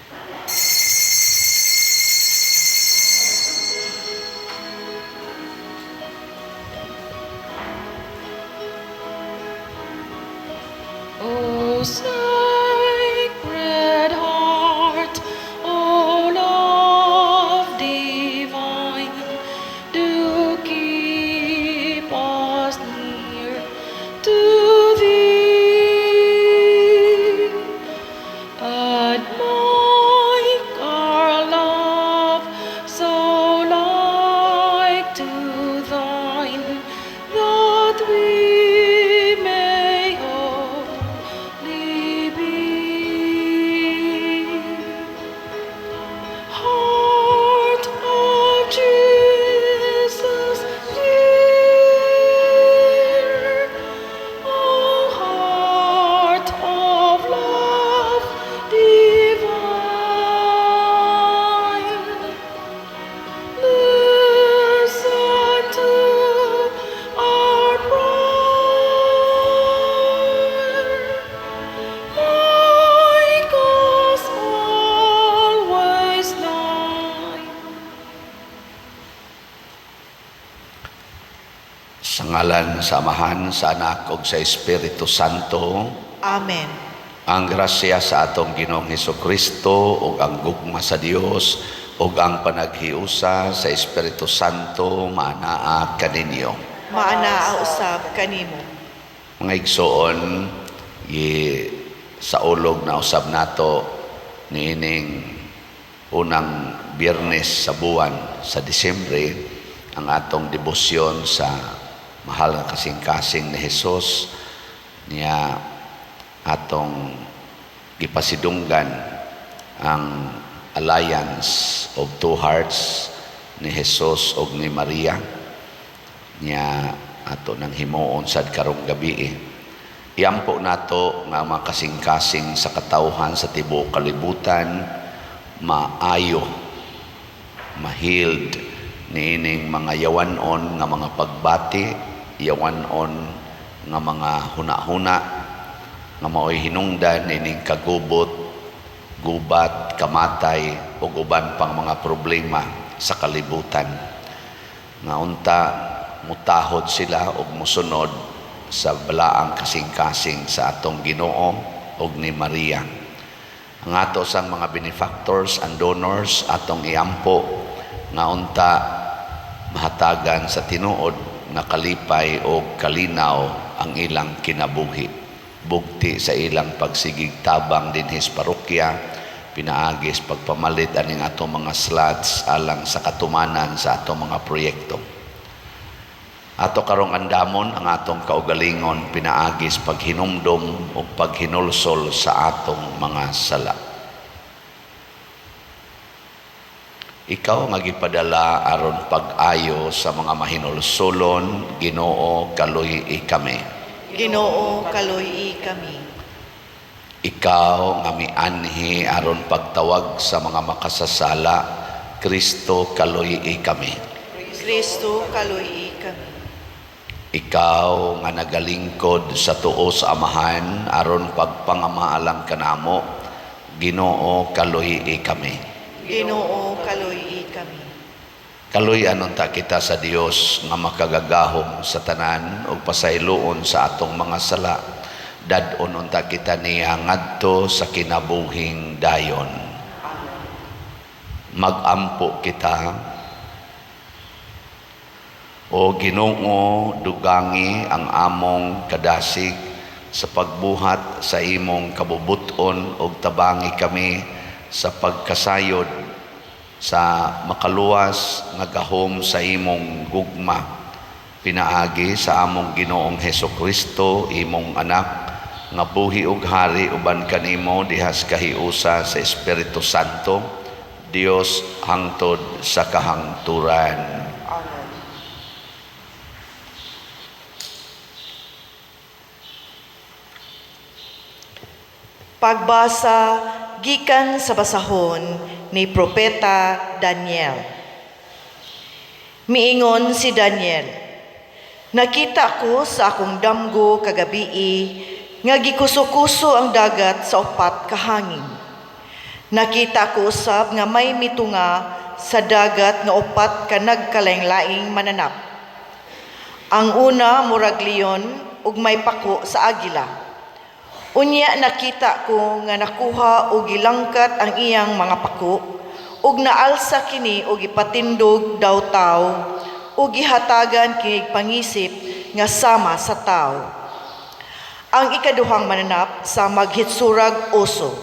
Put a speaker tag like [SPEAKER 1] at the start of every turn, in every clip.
[SPEAKER 1] O Sacred Heart, O love divine, do keep us near to Thee. Add make our love so like to Thine, that we may holy be. Heart of Jesus, dear, O heart of love divine, listen to our prayer. Make us always thine.
[SPEAKER 2] Sa ngalan sa Amahan, sa Anak ug sa Espiritu Santo.
[SPEAKER 3] Amen.
[SPEAKER 2] Ang grasya sa atong Ginoong Hesukristo ug ang gugma sa Dios ug ang panaghiusa sa Espiritu Santo maanaa kaninyo.
[SPEAKER 3] Maanaa usab kanimo.
[SPEAKER 2] Mga igsoon, gisaulog na usab nato niining unang Biyernes sa buwan sa Disyembre ang atong debosyon sa mahal nga kasing-kasing ni Jesus niya. Atong gipasidunggan ang Alliance of Two Hearts ni Jesus ug ni Maria niya. Ato nang himuon sad karong gabi eh. Iampo nato nga mga kasing-kasing sa katawhan sa tibuok kalibutan maayo, ma-healed niining mga yawanon nga mga pagbati, yawanon nga mga huna-huna nga mao'y hinungdan niining kagubot, gubat, kamatay ug uban pang mga problema sa kalibutan. Nga unta mutahod sila ug musunod sa balaang kasing-kasing sa atong Ginoo ug ni Maria. Ang ato sang mga benefactors and donors, atong iampo nga unta mahatagan sa tinuod nga kalipay o kalinaw ang ilang kinabuhi. Bugti sa ilang pagsigig tabang dinhi sa parokya, pinaagis pagpamalit aning atong mga slots alang sa katumanan sa atong mga proyekto. Ato karong andamon ang atong kaugalingon pinaagis paghinumdom o paghinulsol sa atong mga sala. Ikaw nga gipadala aron pag-ayo sa mga mahinulsolon, Ginoo, kaluy-i kami.
[SPEAKER 3] Ginoo, kaluy-i kami.
[SPEAKER 2] Ikaw nga mianhi aron pagtawag sa mga makasasala, Kristo, kaluy-i kami.
[SPEAKER 3] Kristo, kaluy-i kami.
[SPEAKER 2] Ikaw nga nagalingkod sa tuo sa Amahan aron pagpangamaalang kanamo, Ginoo, kaluy-i kami.
[SPEAKER 3] Ginoo, kaluy-i kami.
[SPEAKER 2] Kaluy-an unta kita sa Dios nga makagagahom sa tanan ug pasayloon sa atong mga sala. Dad-on unta kita niya ngadto sa kinabuhing dayon. Magampo kita. O Ginoo, dugangi ang among kadasig sa pagbuhat sa imong kabubut-on ug tabangi kami sa pagkasayod sa makaluwas nga gahom sa imong gugma, pinaagi sa among Ginoong Hesukristo, imong anak, nga buhi ug hari uban kanimo dihas kahiusa sa Espiritu Santo, Dios, hangtod sa kahangturan.
[SPEAKER 3] Amen. Pagbasa gikan sa basahon ni Propeta Daniel. Miingon si Daniel, "Nakita ko sa akong damgo kagabii nga gikuso-kuso ang dagat sa upat ka hangin. Nakita ko usab nga may mitunga sa dagat nga upat ka nagkalaing-laing mananap. Ang una murag leon ug may pako sa agila. Unya nakita ko nga nakuha og gilangkat ang iyang mga pako ug naalsa kini og gipatindog daw tawo ug gihatagan kinig pangisip nga sama sa tawo. Ang ikaduhang mananap sa maghitsurag oso.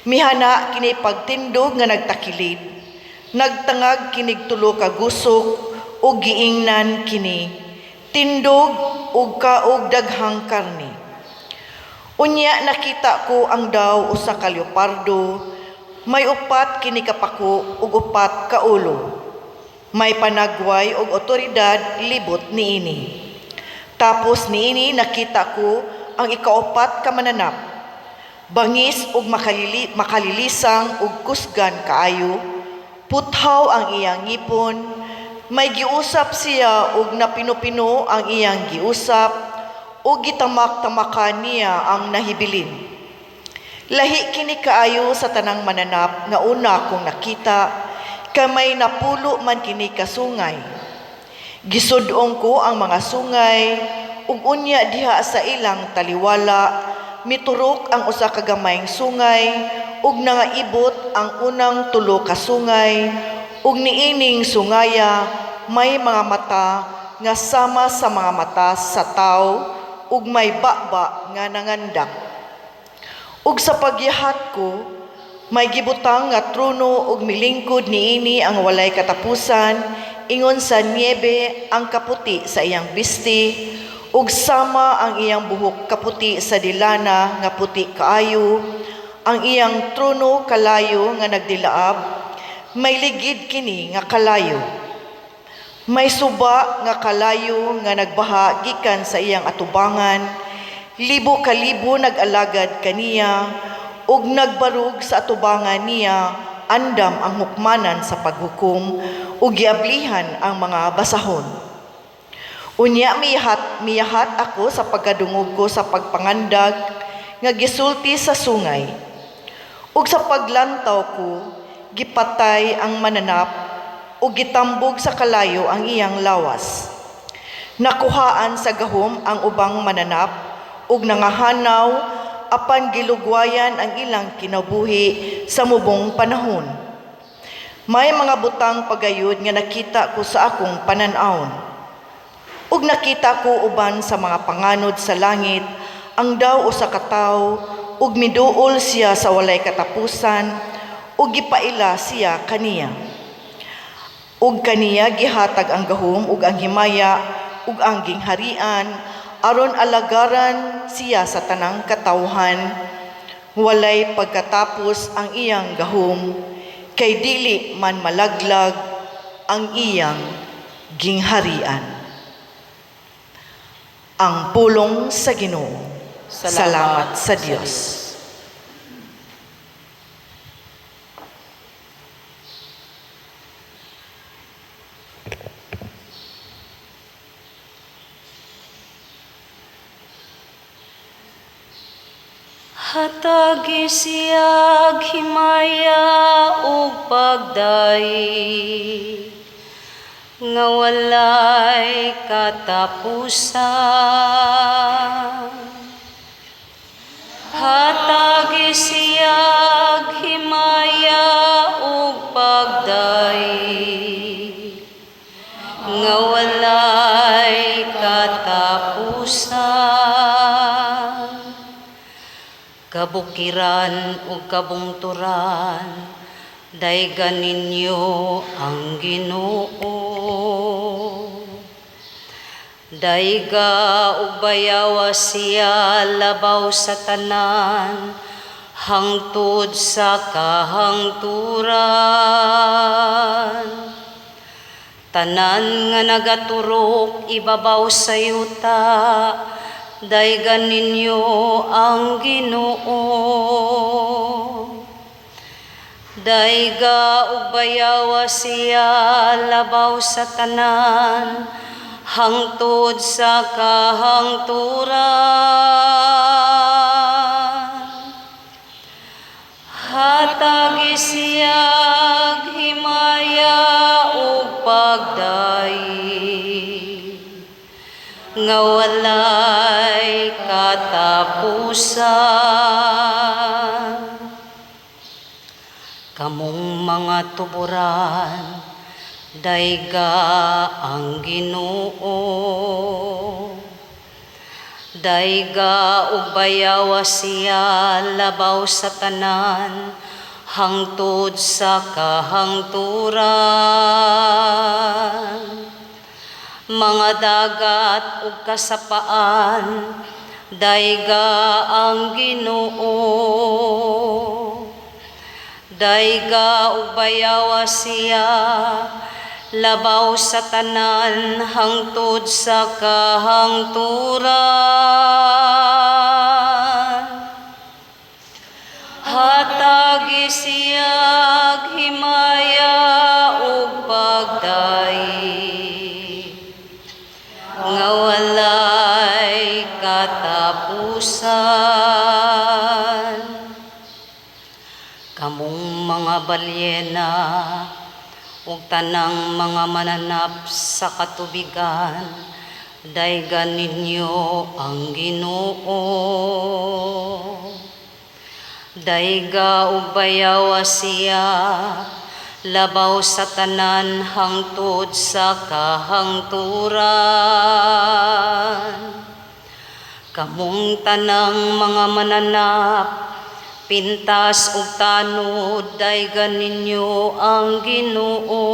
[SPEAKER 3] Mihana kini pagtindog nga nagtakilid, nagtangag kinig tulo ka gusok ug giingnan kini, tindog ug kaog daghang karne. Unya nakita ko ang daw usa ka leopardo, may upat kini ka pako ug upat ka ulo. May panagway ug otoridad libot niini. Tapos niini nakita ko ang ikaupat ka mananap. Bangis ug makalilisang ug kusgan kaayo, puthaw ang iyang ngipon, may giusap siya ug napino-pino ang iyang giusap ug gitamak-tamakan niya ang nahibilin. Lahi kini kaayo sa tanang mananap nga una kong nakita, kay may napulo man kini kasungay. Gisud-ong ko ang mga sungay ug unya diha sa ilang taliwala miturok ang usa ka gamayng sungay ug nangaibot ang unang tulo ka sungay ug niining sungaya may mga mata nga sama sa mga mata sa tawo ug may baba nga nangandak. Ug sa pagyahat ko, may gibutang nga trono ug milingkod niini ang walay katapusan, ingon sa niebe ang kaputi sa iyang bisti, ug sama ang iyang buhok kaputi sa dilana nga puti kaayo, ang iyang trono kalayo nga nagdilaab, may ligid kini nga kalayo. May suba nga kalayo nga nagbaha gikan sa iyang atubangan, libo kalibo nag-alagad kaniya, ug nagbarug sa atubangan niya, andam ang hukmanan sa paghukom, ug giablihan ang mga basahon. Unya miyahat ako sa pagkadungog ko sa pagpangandag nga gisulti sa sungay. Ug sa paglantaw ko, gipatay ang mananap ug gitambog sa kalayo ang iyang lawas. Nakuhaan sa gahom ang ubang mananap ug nangahanaw apan gilugwayan ang ilang kinabuhi sa mubong panahon. May mga butang pagayod nga nakita ko sa akong panan-awon. Ug nakita ko uban sa mga panganod sa langit ang daw usa ka tawo ug miduol siya sa walay katapusan ug gipaila siya kaniya. Ug kaniya gihatag ang gahom ug ang himaya ug ang gingharian aron alagaran siya sa tanang katawhan. Walay pagkatapos ang iyang gahom, kay dili man malaglag ang iyang gingharian. Ang pulong sa Ginoo. Salamat sa Dios.
[SPEAKER 1] Hatagi siyag himaya ug pagdaig nga walay katapusan. Hatagi siyag himaya ug pagdaig nga walay katapusan. Kabukiran ug kabungturan, daygan ninyo ang Ginoo. Dayga ug bayawa siya labaw sa tanan, hangtod sa kahangturan. Tanan nga nagaturok ibabaw sa yuta, daygan ninyo ang Ginoo. Dayga ug bayawa siya labaw sa tanan, hangtod sa kahangturan. Hatagi siyag himaya ug pagdaig nga walay katapusan. Kamong mga tuburan, dayga ang Ginoo. Dayga ug bayawa siya labaw sa tanan hangtod sa kahangturan. Mga dagat ug kasapaan, dayga ang Ginoo. Dayga ug bayawa siya labaw sa tanan hangtod sa kahangturan. Hatagi siyag himaya ug pagdaig nga walay katapusan. Kamong mga balyena ug tanang mga mananap sa katubigan, daygan ninyo ang Ginoo. Dayga ug bayawa siya labaw sa tanan hangtod sa kahangturan. Kamong tanang mga mananap, pintas ug tanod, daygan ninyo ang Ginoo.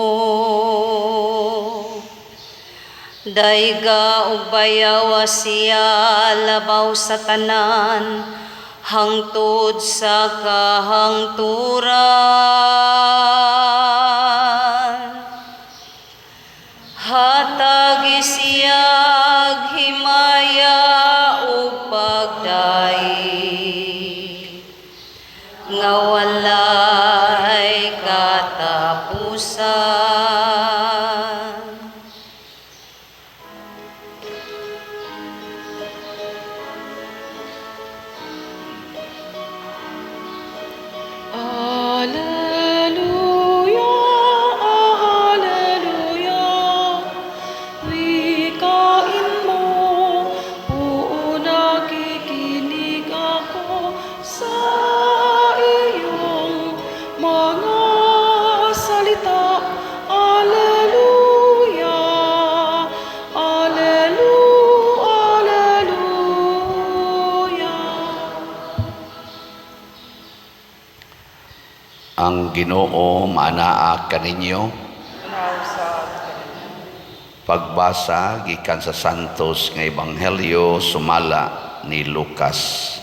[SPEAKER 1] Dayga ug bayawa siya labaw sa tanan hangtod sa kahangturan. Hatagi siyag himaya ug pagdaig nga walay katapusan.
[SPEAKER 4] Alleluia, Alleluia. Wikain mo, oo, nakikinig ako sa iyong mga salita. Alleluia, Alleluia, Alleluia.
[SPEAKER 2] Ang Ginoo maanaa kaninyo. Pagbasa gikan sa Santos nga Ebanghelyo sumala ni Lucas.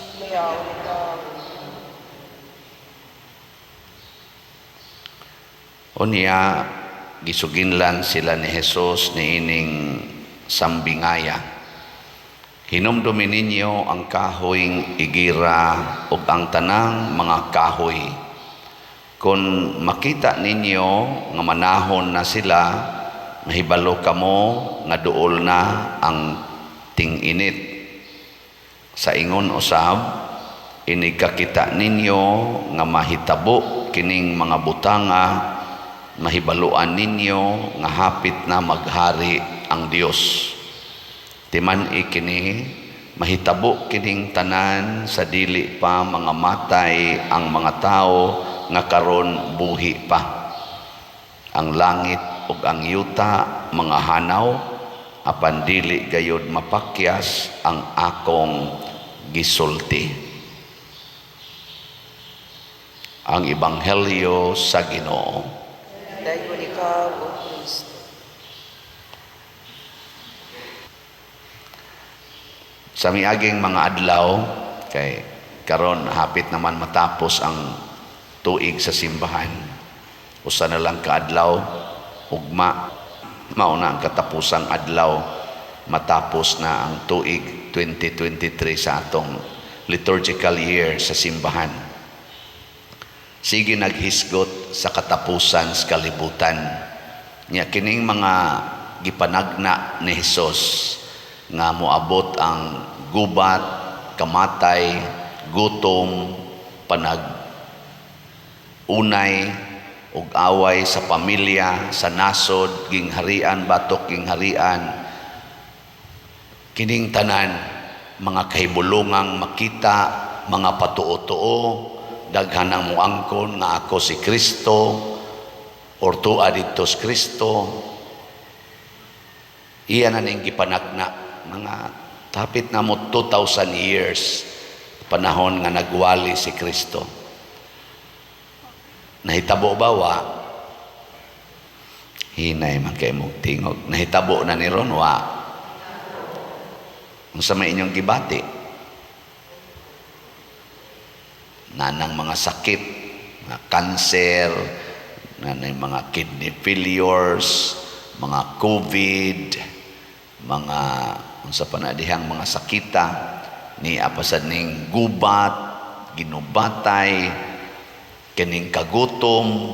[SPEAKER 2] Unya gisuginlan sila ni Jesus niining sambingaya. Hinumdumi ninyo ang kahoyng igira ug ang tanang mga kahoy. Kung makita ninyo nga manahon na sila, mahibalo kamo nga duol na ang ting-init. Sa ingon usab, inig kakita ninyo nga mahitabo kining mga butanga, mahibaluan ninyo nga hapit na maghari ang Dios. Timan-i kini, mahitabo kining tanan sa dili pa mga matay ang mga tao nga karon buhi pa. Ang langit ug ang yuta mga hanaw, apan dili gayod mapakyas ang akong gisulti. Ang Ebanghelyo sa Ginoo.
[SPEAKER 5] Daygon ikaw, O Kristo.
[SPEAKER 2] Sa miaging mga adlaw, kay karon hapit naman matapos ang tuig sa simbahan. Usa na lang kaadlaw, ugma, mao na ang katapusang adlaw, matapos na ang tuig 2023 sa atong liturgical year sa simbahan. Sige naghisgot sa katapusan sa kalibutan. Nya kining mga gipanagna ni Hesus nga moabot ang gubat, kamatay, gutom, panag Unay ug away sa pamilya, sa nasod, gingharian batok gingharian. Kining tanan mga kahibulungang makita, mga patuo-tuo, daghan ang muangkon nga ako si Kristo or tua didto si Kristo. Iya na ning gipanagna mga tapit na mo 2,000 years panahon nga nagwali si Kristo. Nahitabo ba wa? Hinay man kay mong tingog. Nahitabo na ni ron wa? Unsa may inyong gibati? Nanang mga sakit, mga kanser, nanay mga kidney failures, mga COVID, mga unsa pa na dihang mga sakita, ni apasad ning gubat, ginubatay, kining kagutom,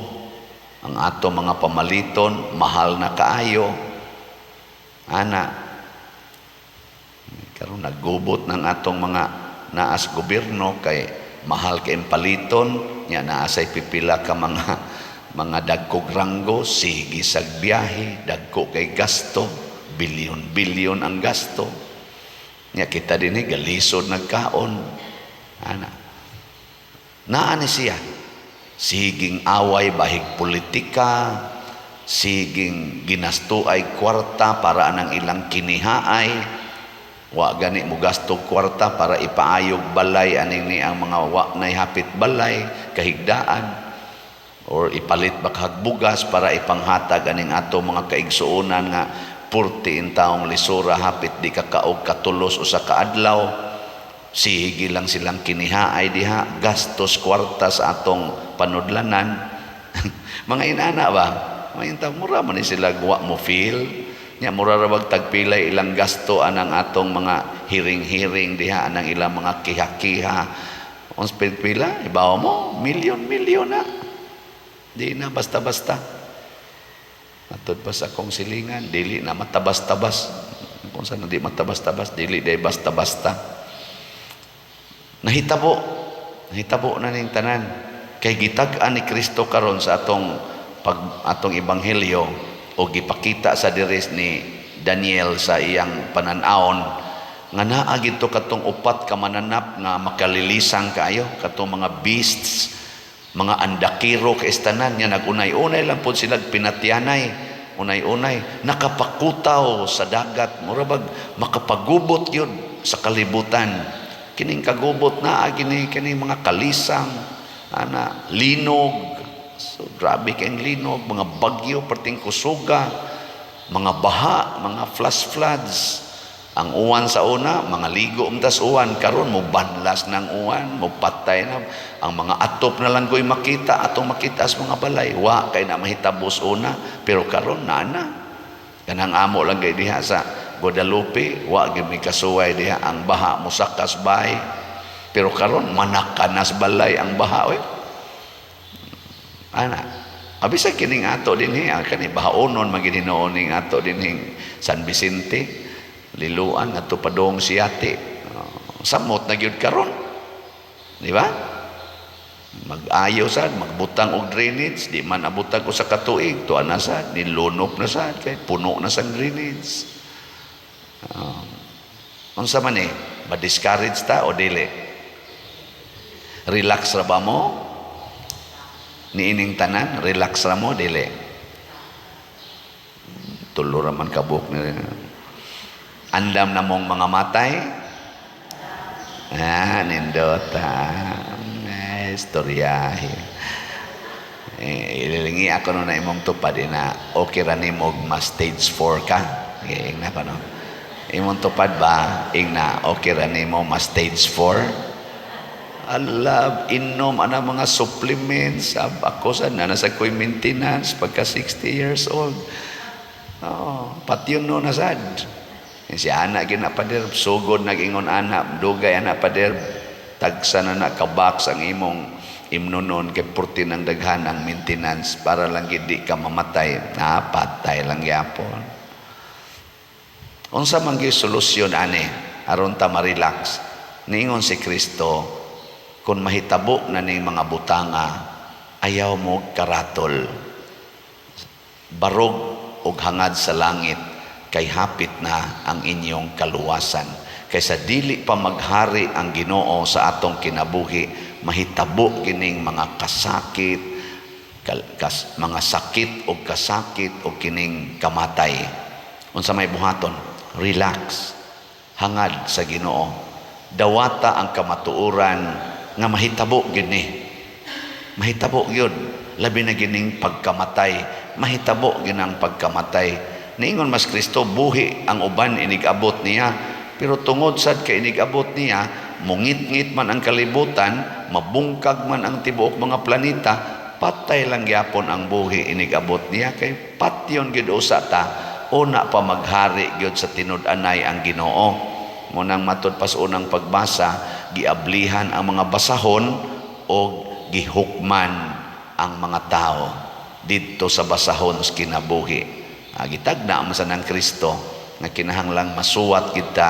[SPEAKER 2] ang ato mga pamaliton, mahal na kaayo. Ana, karon naggubot ng atong mga naas gobyerno kay mahal kay paliton, nya naa say pipila ka mga dagkog ranggo, sige sag biyahe, dagko kay gasto, bilyon-bilyon ang gasto. Nya kita dinhi galisod nagkaon. Ana. Naa ni siya. Siging away bahig politika, siging ginasto ay kwarta para anang ilang kinihaay. Wa gani mo gasto kwarta para ipaayog balay aning ni ang mga wa nay hapit balay kahigdaan, or ipalit bakhag bugas para ipanghatag aning ato mga kaigsuonan nga purti in taong lisura hapit di ka kaog katulos usa ka adlaw. Sige lang silang kinihaay diha, gastos kwarta sa atong panudlanan. Mga inana ba? Mga inta, mura man ni sila wa mo feel. Nya mura ra bag tagpilay ilang gasto anang atong mga hiring-hiring diha, anang ilang mga kiha-kiha. Ons pila, ibaw mo, milyon-milyon na. Di na basta-basta. Matod pa sa akong silingan, dili na matabas-tabas. Kung saan di matabas-tabas, dili day basta-basta. Nahitabo, nahitabo na ning tanan. Kay gitag-an ni Kristo karon sa atong pag atong ebanghelyo o gipakita sa dires ni Daniel sa iyang panan-awon nga naa gidto katong upat ka mananap nga makalilisang kaayo, katong mga beasts, mga andakiro kay tanan nga nagunay-unay lang pod sila pinatyanay, unay-unay nakapakutaw sa dagat, mura bag makapagubot yun sa kalibutan. Kining kagubot na kini kining mga kalisang ana linog. So grabe kay linog, mga bagyo perting kusuga, mga baha, mga flash floods. Ang uwan sa una, mga ligo umtas uwan, karon mo banlas ng uwan, mo patay na ang mga atop na lang ko'y makita, atong makita sa mga balay. Wa kay na mahitabos una, pero karon naa na. Kanang amo lang kay diha sa Guadalupe, wa gyud mi kasuway diha ang baha mosakas bay. Pero karon manakanas balay ang baha oy. Ana, abisa kining ato dinhi, kani bahaonon man gid hinuon ning ato dinhi San Vicente, Liloan ato padong Siyate. Samot na gyud karon. Di ba? Mag-ayo sad, magbutang og drainage, di man abutag usa ka tuig, tuwa na sad, nilunop na sad kay puno na sang drainage. Unsa man ma-discourage ta o dili? Relax ra ba mo? Niining tanan, relax ra mo dili? Tulo ra man kabuk ni. Andam na mong mga matay? Ah, nindot ha. Eh, istoryahe. Eh, ililingi ako no na imong tupad na okay ra nimo ma stage 4 ka. Okay, ingna pa no. Imong tupad ba? Ingna okay ra nimo ma stage 4? Allah, inom ana mga supplements. Sab ako sa na nasa ko'y maintenance pagka 60 years old. Oh, patyon no na sad. Si ana gyud na pader, sugod nag-ingon ana, dugay ana pader, tagsa na na kabox ang imong imnonon kay purti ng daghan ang maintenance para lang gid di ka mamatay. Na patay lang gyapon. Unsa man gyud solusyon ani aron ta ma-relax? Niingon si Kristo, kung mahitabo na ning mga butanga, Ayaw mo karatol. Barog og hangad sa langit kay hapit na ang inyong kaluwasan. Kaysa dili pa maghari ang Ginoo sa atong kinabuhi, mahitabo kining mga kasakit, mga sakit og kasakit og kining kamatay. Unsa may buhaton? Relax. Hangad sa Ginoo. Dawata ang kamatuoran nga mahitabo gyud ni. Mahitabo gyud, labi na gining pagkamatay. Mahitabo gyud ang pagkamatay. Niingon mas Kristo, buhi ang uban inig-abot niya, pero tungod sad kay inig-abot niya, mungit-ngit man ang kalibutan, mabungkag man ang tibuok mga planeta, patay lang gyapon ang buhi inig-abot niya, kay patyon gyud usa ta una pa maghari gyud sa tinud-anay ang Ginoo. Munang matud pas unang pagbasa, giablihan ang mga basahon og gihukman ang mga tao didto sa basahon sa kinabuhi. Gitagna man sa ng Kristo nga kinahanglang masuwat kita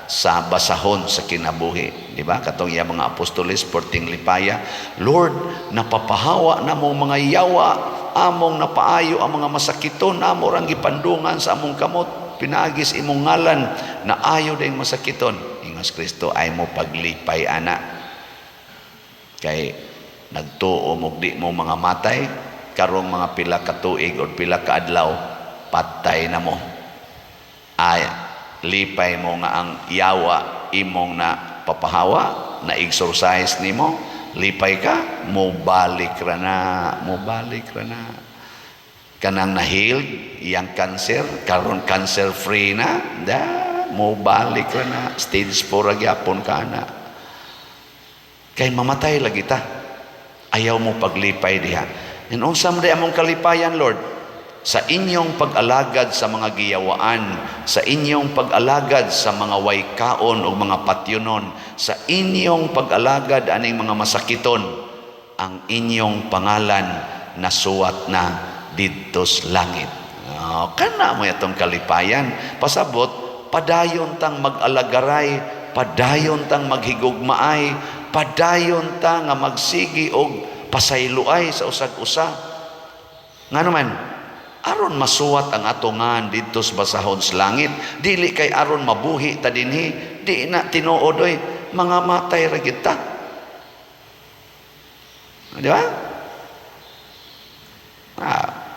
[SPEAKER 2] sa basahon sa kinabuhi. Di ba? Katong iya mga apostoles perting lipaya, "Lord, napapahawa na mong mga yawa, among napaayo ang mga masakiton, amo rang gipandungan sa among kamot, pinaagis imong ngalan, na ayo dayong masakiton." Ingos Kristo, "Ay mo paglipay ana. Kay nagtuo mo di mo mga matay, karong mga pila ka tuig o pila ka adlaw, patay na mo. Ay, lipay mo nga ang yawa imong na papahawa, na exorcise nimo, lipay ka, mo balik ra na, mo balik ra na. Kanang na-healed iyang cancer, karon cancer free na, da, mo balik ra na, stage 4 ra gyapon ka na. Kay mamatay lagi ta. Ayaw mo paglipay diha. And unsa man di among kalipayan, Lord? Sa inyong pag-alagad sa mga giyawaan, sa inyong pag-alagad sa mga waykaon o mga patyonon, sa inyong pag-alagad aning mga masakiton, ang inyong pangalan nasuwat na didto sa langit." Oh, kana mo itong kalipayan. Pasabot, padayon tang mag-alagaray, padayon tang maghigugmaay, padayon ta nga magsigi og pasayloay sa usag-usa. Ngano man, aron masuwat ang atongan didto sa basahon sa langit, dili kay aron mabuhi ta dinhi, di na tinuod oy, mga matay ra gid ta. Di ba?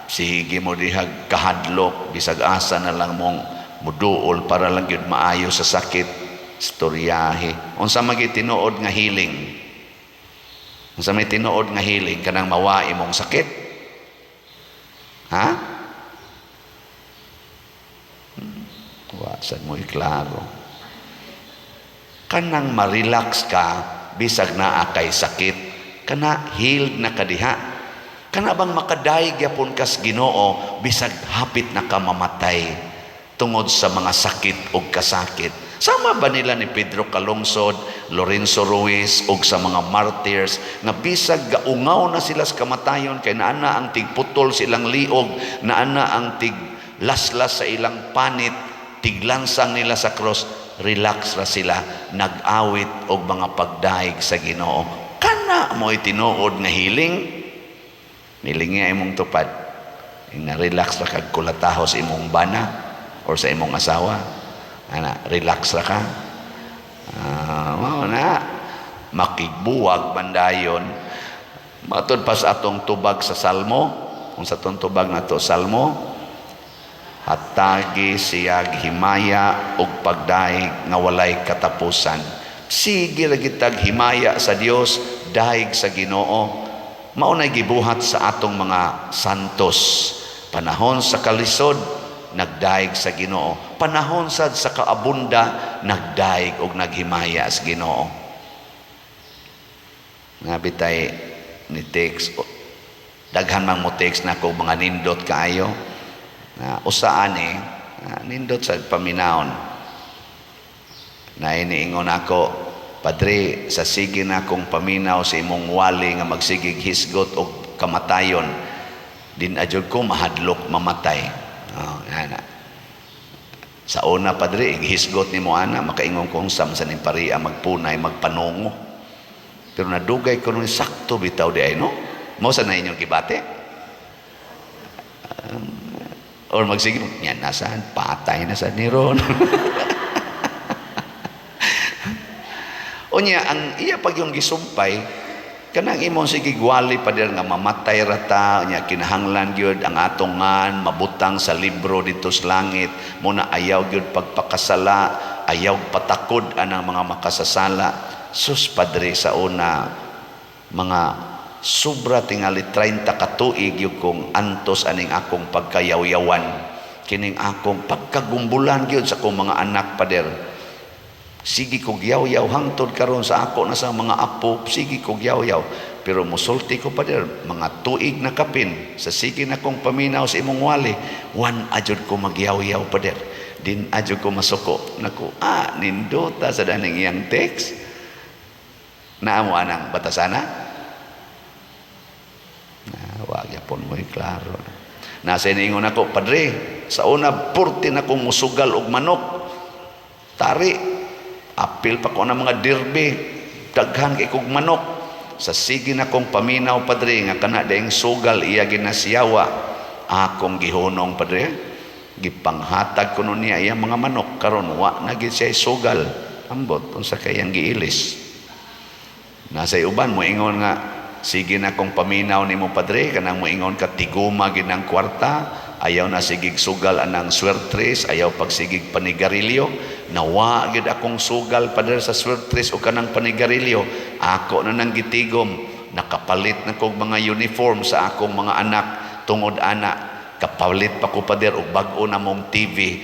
[SPEAKER 2] Sige mo dihag kahadlok, bisag asa na lang mong muduol para lang gyud maayo sa sakit, storyahe. Unsa man gyud tinuod nga healing? Unsa may tinuod nga healing? Kanang mawa imong sakit? Ha? Wa sad mo iklaro. Kanang ma-relax ka bisag naa kay sakit, kana healed na ka diha. Kana bang makadayeg gyapon kas Ginoo bisag hapit na ka mamatay tungod sa mga sakit ug kasakit? Sama ba nila ni Pedro Calungsod, Lorenzo Ruiz ug sa mga martyrs nga bisag gaungaw na sila sa kamatayon kay naa na ang tigputol silang liog, naa na ang tiglaslas sa ilang panit, tiglansang nila sa cross, relax ra sila, nag-awit og mga pagdayeg sa Ginoo? Kana mo tinuod nga healing. Nilingi imong tupad. Nga relax ra kag kulataho sa imong bana or sa imong asawa. Ana, relax ra ka. Mao na makigbuwag bandayon. Matud pa sa atong tubag sa Salmo, kung sa atong tubag nato Salmo, hatagi siyag himaya ug pagdaig nga walay katapusan. Sige ra gitag himaya sa Dios, daig sa Ginoo. Mao nay gibuhat sa atong mga santos. Panahon sa kalisod, nagdaig sa Ginoo. Panahon sad sa kaabunda, nagdaig og naghimaya sa Ginoo. Nga bitay ni text, daghan man mo text na ko mga nindot kaayo. Na usaan eh, na, nindot sa paminawon. Na iniingon ako, "Padre, sa sige na akong paminaw sa imong wali nga magsigig hisgot og kamatayon, din adyod ko mahadlok mamatay." Oh, ana. "Sa una, Padre, ighisgot nimo ana, makaingon kong sa ning pariya magpunay, magpanungo. Pero nadugay ko nung sakto bitaw di ay, no? Mo sa na inyong gibati? Or magsige, yan nasaan, patay na sa ni ron. Unya, ang iya pag yung gisumpay, kanang imong sige gwali pa dir nga mamatay rata, unya kinahanglan gyud ang atong ngan mabutang sa libro dito sa langit, muna ayaw gyud pagpakasala, ayaw patakod anang mga makasasala. Sus padre, sa una mga sobra tingali 30 ka tuig gyud kong antos aning akong pagkayawyawan, kining akong pagkagumbulan gyud sa akong mga anak pader. Sige kog yaw-yaw hangtod karon sa ako na sa mga apo, sige kog yaw-yaw. Pero musulti ko pader, mga tuig na kapin sa sige na kong paminaw sa imong wali, wan ajud ko magyaw-yaw pader. Din ajud ko masuko. Naku, nindota sa daning iyang text. Naamo anang batasana? Na, wag yapon mo klaro. Nasa iniingon ako, padre, sa una purti na kong musugal og manok. Tari, apil pa ko ng mga derby, daghan kay kog manok. Sa sige na kong paminaw, padre, nga kana daing sugal iya ginasiyawa, akong gihunong, padre. Gipanghatag kuno niya iya mga manok, karon wa na gid siya sugal. Ambot unsa kay iyang giilis. Nasa uban moingon nga sige na kong paminaw nimo padre, kanang moingon ka tiguma gid ang kwarta, ayaw na sigig sugal anang swertres, ayaw pagsigig panigarilyo. Nawa gid akong sugal padre sa swertres o kanang panigarilyo. Ako na nang gitigom, nakapalit na kog mga uniform sa akong mga anak tungod ana. Kapalit pa ko pader og bag-o na mong TV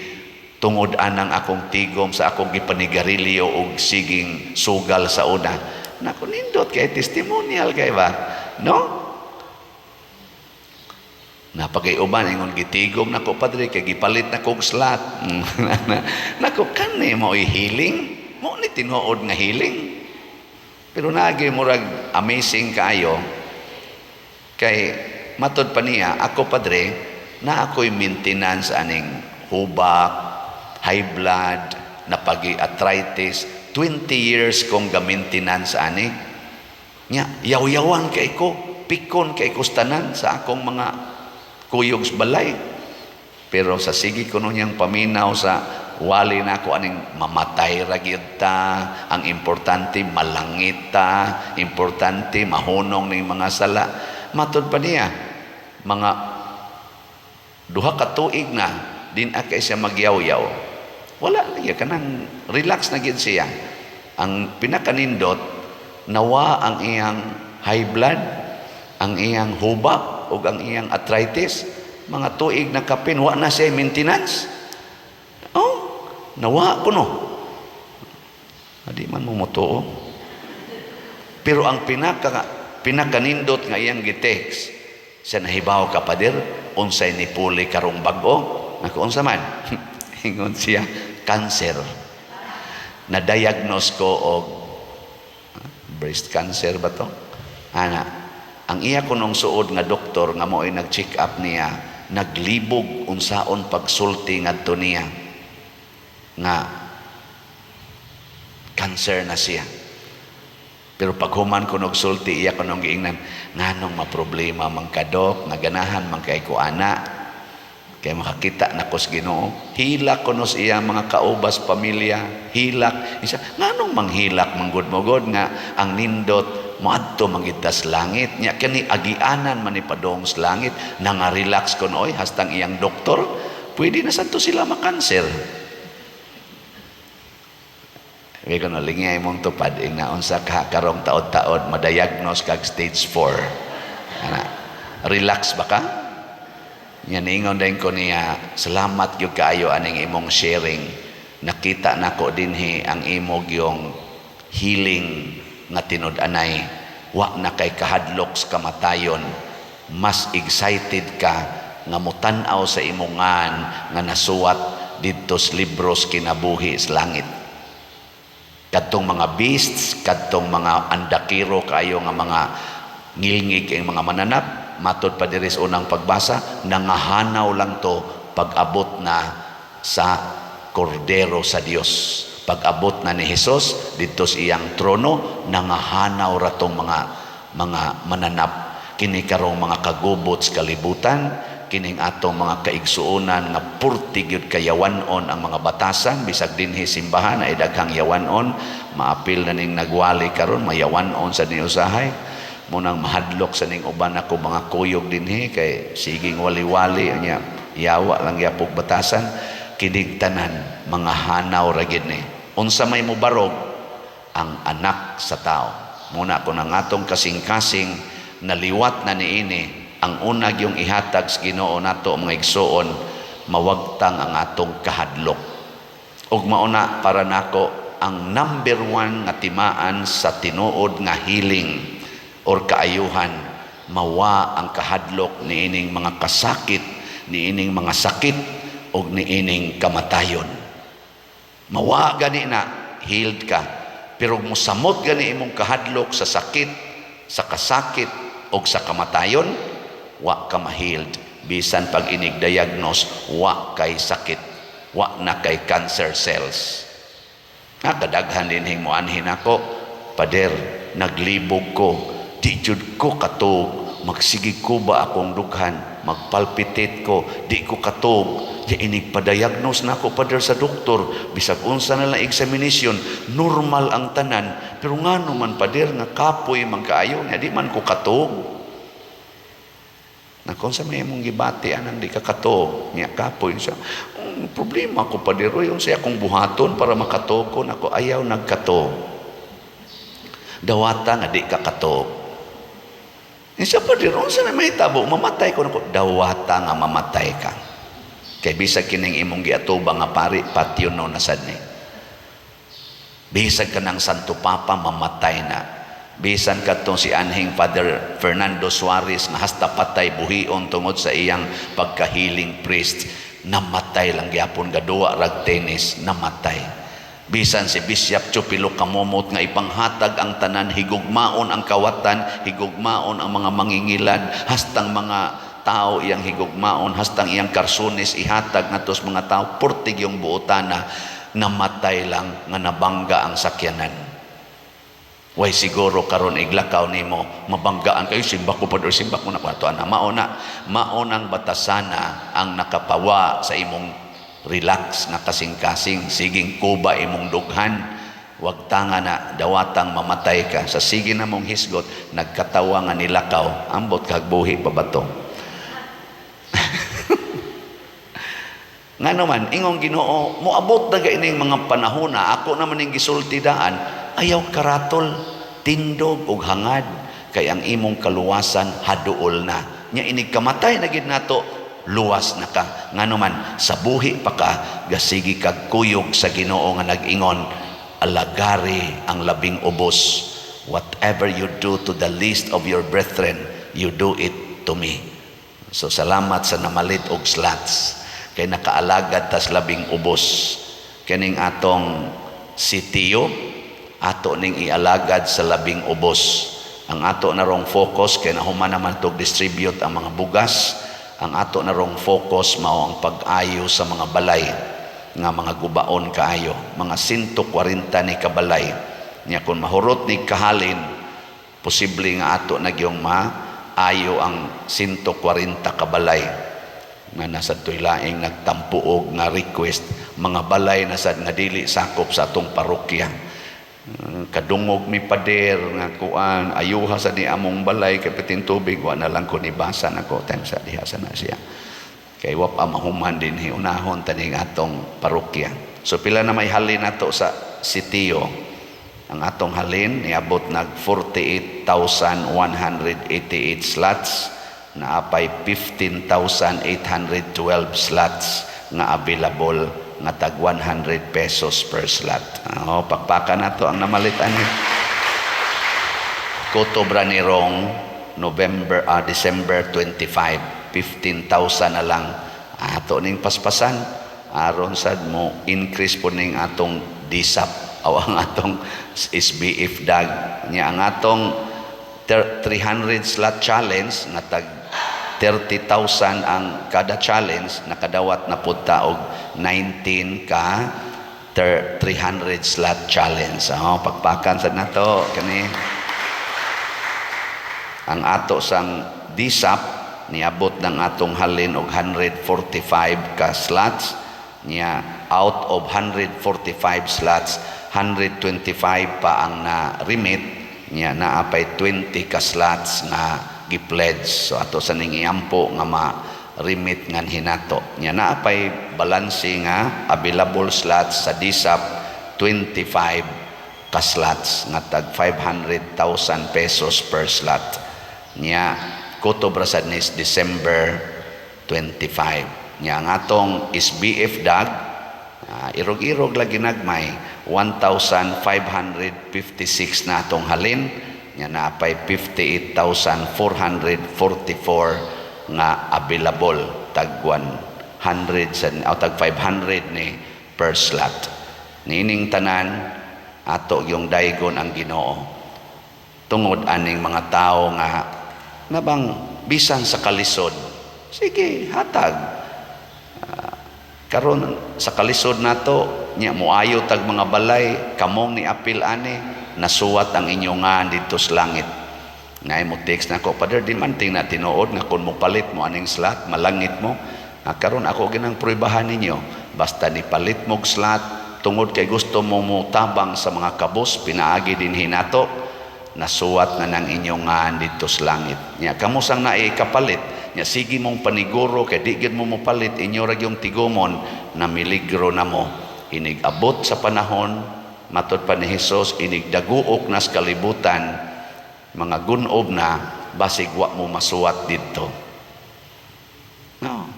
[SPEAKER 2] tungod anang akong tigom sa akong gipanigarilyo og siging sugal sa una. Naku, nindot kay testimonial kay ba? No? Napagay-uban ingon gitigom nako padre kay gipalit na kog slot. Nako kani mo healing, mo ni tinuod nga healing. Pero naagi murag amazing kaayo kay matod pa niya ako padre na ako'y maintenance aning hubak, high blood, napagi arthritis, 20 years kong ga-maintenance ani. Nya, yaw-yawan kay ko, pikon kay ko tanan sa akong mga kuyog sa balay. Pero sa sige ko nun niyang paminaw sa wali na ako aning mamatay ra gyud ta, ang importante malangit ta, importante mahunong ning mga sala. Matod pa niya, mga duha ka tuig na din akay siya magyaw-yaw. Wala lagi kanang relax na gyud siya. Ang pinakanindot nawa ang iyang high blood, ang iyang hubak ug ang iyang arthritis, mga tuig na kapin wa na siya maintenance. Oh, nawa kuno. Adi man mo motuo. Pero ang pinakanindot nga iyang gitext, siya nahibaw ka pader, unsay ni puli karong bag-o? Naku, unsa man? Ingon siya, cancer. Na-diagnose ko og breast cancer ba to? Ana, ang iya kunong suod nga doktor nga mo'y nag-check up niya, naglibog unsaon pagsulti ngadto niya nga cancer na siya. Pero paghuman ko nagsulti, iya ko nung giingnan, nganong maproblema man ka dok, nga ganahan man kay ko ana, kay makakita na ko sa Ginoo. Hilak ko nos iya mga kaubas pamilya, hilak. Isa, nganong manghilak manggod mo god nga ang nindot moadto mangitas langit. Nya kani agianan man ni padong sa langit, nanga-relax kon oy hastang iyang doktor, pwede na sadto sila makanser. Kaya kung nalingay mong tupad, ingnaon sa karong taod-taod, madiagnose kag stage 4. Ana, relax ba ka? Yan, ingon din ko niya, salamat gyud kaayo aning imong sharing. Nakita nako dinhi ang imong yung healing nga tinud-anay. Wa na kay kahadlok sa kamatayon. Mas excited ka nga mutan-aw sa imongan nga nasuwat didto sa libros kinabuhi sa langit. Kadtong mga beasts, kadtong mga andakiro kayo nga mga ngilngig kay mga mananap, matod pa diri sa unang pagbasa, nangahanaw lang to pag-abot na sa kordero sa Dios. Pag-abot na ni Hesus didto sa iyang trono, nangahanaw ra tong mga mananap. Kini karong mga kagubot sa kalibutan, kining atong mga kaigsuonan nga purti gyud kayawanon ang mga batasan, bisag dinhi simbahan ay daghang yawanon, maapil na ning nagwali karon, mayawanon sa ni usahay. Munang mahadlok sa ning uban ako mga kuyog dinhi kay siging wali-wali nya yawa lang yapog batasan. Kining tanan mga hanaw ra gid ni. Unsa may mobarog ang anak sa tao. Muna kung ang atong kasing-kasing naliwat na niini, ang unag yung ihatag sa Ginoo nato mga igsuon, mawagtang ang atong kahadlok. Ug mauna para nako ang number one nga timaan sa tinuod nga healing or kaayuhan, mawa ang kahadlok niining mga kasakit, niining mga sakit ug niining kamatayon. Mawa gani na healed ka, pero musamot gani imong kahadlok sa sakit, sa kasakit ug sa kamatayon, wa ka ma-healed. Bisan pag inig diagnose wa kay sakit, wa na kay cancer cells. Kadaghan din hing moanhin ako, "Pader, naglibog ko, di jud ko katog, magsige ko ba akong dughan, magpalpitate ko, di ko katog. Di inig pa-diagnose na ako, pader, sa doktor, bisag unsa na lang examination, normal ang tanan, pero ngano man, pader, nga kapoy man kaayo, nga di man ko katog." Nako, sa may imong gibati anang di ka katog, nya kapoy siya. Problema ko, pader, yung siya akong buhaton para makatog ko." Nako, ayaw nagkatog. Dawata nga di ka katog. Siya, "Pader, unsa na mahitabo, mamatay ko?" Nako, dawata nga mamatay ka. Kay bisag kining imong giatubang nga pari, patyon no na sad ni. Bisag ka ng Santo Papa, mamatay na. Bisan kadtong si anhing Father Fernando Suarez nga hasta patay buhion tungod sa iyang pagka-healing priest, namatay lang gyapon, gaduwa rag tennis, namatay. Bisan si Bishop Chupilo Camomot nga ipanghatag ang tanan, higugmaon ang kawatan, higugmaon ang mga mangingilad, hastang mga tao iyang higugmaon, hastang iyang karsunis ihatag ngadto sa mga tao, purtig yung buotana, namatay lang nga nabangga ang sakyanan. Way siguro karon iglakaw nimo mabanggaan kayo, simba ko pa, simba ko na kwato ana. Mao na, mao nang batasana ang nakapawa sa imong relax nga kasing-kasing, siging kuba imong dughan. Wag tanga na dawatang mamatay ka sa sige na mong hisgot, nagkatawa nga nilakaw, ambot kag buhi pa ba to? Nga naman, ingong Ginoo, moabot na ining mga panahon na ako naman ning gisulti daan, ayaw karatol, tindog og hangad, kay ang imong kaluwasan haduol na. Nya inig kamatay na gid nato, luwas na ka. Nga naman, sa buhi pa ka, gasigi kag kuyog sa Ginoo nga nag-ingon, alagari ang labing ubos. Whatever you do to the least of your brethren, you do it to me. So salamat sa namalit og slots kay nakaalagad tas labing ubos. Kining atong sitio, ato ning ialagad sa labing ubos. Ang ato na rong focus kay nahuman naman tog distribute ang mga bugas, ang ato na rong focus mao ang pag-ayo sa mga balay nga mga gubaon kaayo, mga 140 ni kabalay. Nya kun mahurot ni kahalin, posible nga ato na gyung maayo ang 140 kabalay nga nasa tuy laing nagtampuog nga request, mga balay na sad nga dili sakop sa atong parokya. Kadungog mi, pader, nga kuan, ayuha sa ni among balay kay pitin tubig, wa na lang ko ni basa nako time sa diha sa na siya. Kay wa pa mahuman dinhi, unahon taning atong parokya. So pila na may halin nato sa sitio? Ang atong halin niabot nag 48,188 slots, naapay 15,812 slots nga available nga tag 100 pesos per slot. Oh, pakpakan nato ang namalit ani. Kotobra ni Rong November, December 25, 15,000 na lang ato ning paspasan aron sad mo increase po ning atong DSAP o ang atong SBF dag. Nya ang atong 300 slot challenge nga tag 30,000 ang kada challenge, nakadawat na pud ta og 19 ka 300 slot challenge. Oh, pakpakan sad nato kani. Ang ato sang DSAP, niabot ng atong halin og 145 ka slots niya. Out of 145 slots, 125 pa ang na-remit niya. Naa pay 20 ka slots nga gi-pledge, so ato sa ning iampo nga ma-remit ngan hinato niya. Naa pay balanse nga available slots sa DSAP, 25 ka slots nga tag 500,000 pesos per slot niya. Kutob ra sad ni December 25 niya. Ang atong SBF DAG, irog-irog lagi nagmay, 1,556 na atong halin niya. Naa pay 58,444 nga available, tag 100 sa o tag 500 ni per slot. Niining tanan, ato yung daygon ang Ginoo tungod aning mga tao nga nabang bisan sa kalisod, sige, hatag. Karon sa kalisod nato nya, moayo tag mga balay, kamong ni apil ani, nasuwat ang inyong nga didto sa langit. Nga mo text nako, "Father, di man ting na tinuod nga kung mopalit mo aning slot, malangit mo." Karon ako ginang pruebahan ninyo, basta ni palit mog slot tungod kay gusto mo mo tabang sa mga kabos pinaagi din hinato, nasuwat na ng inyong ngan didto sa langit. Nya kamo sang naay kapalit nya, sige mong paniguro kay di gyud mo mopalit, inyo ra gyung tigumon, na miligro na mo. Inig abot sa panahon, matod pa ni Hesus, inig daguok nas kalibutan, mga gunob na, basig wa mo masuwat didto. No.